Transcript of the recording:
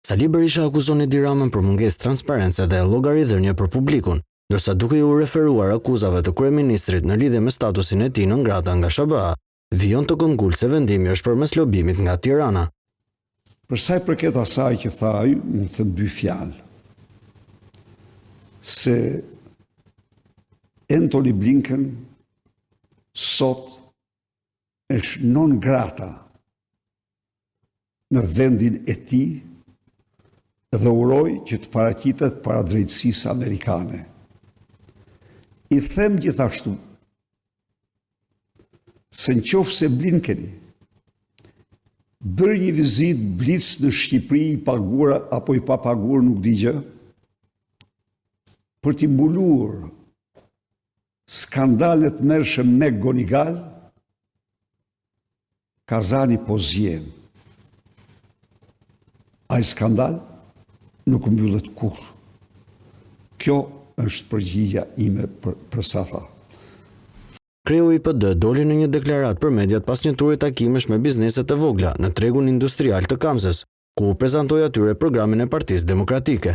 Sali Berisha akuzon Edi Ramën për mungesë transparence dhe llogaridhënie për publikun, ndërsa duke iu referuar akuzave të kryeministrit në lidhje me statusin e tij non grata nga SHBA, vijon të këmbgulë se vendimi është përmes lobimit nga Tirana. Për sa i përket asaj që tha ai, unë them dy fjalë. Se Antony Blinken sot është non grata në vendin e tij dhe uroj që të paraqitet para drejtësisë amerikane. I them gjithashtu se në qoftë se Blinkeni bëri një vizitë blic në Shqipëri i paguar apo i papaguar nuk di gjë, për t'i mbuluar skandalin e tmerrshëm McGonigal, Kazani po zien. Ai skandal nuk mbyllet kurrë. Kjo është përgjigja ime për, për sa tha. Kreu i PD doli në një deklaratë për mediat pas një turi takimesh me bizneset e vogla në tregun industrial të Kamzës, ku u prezantoi atyre programin e Partisë Demokratike.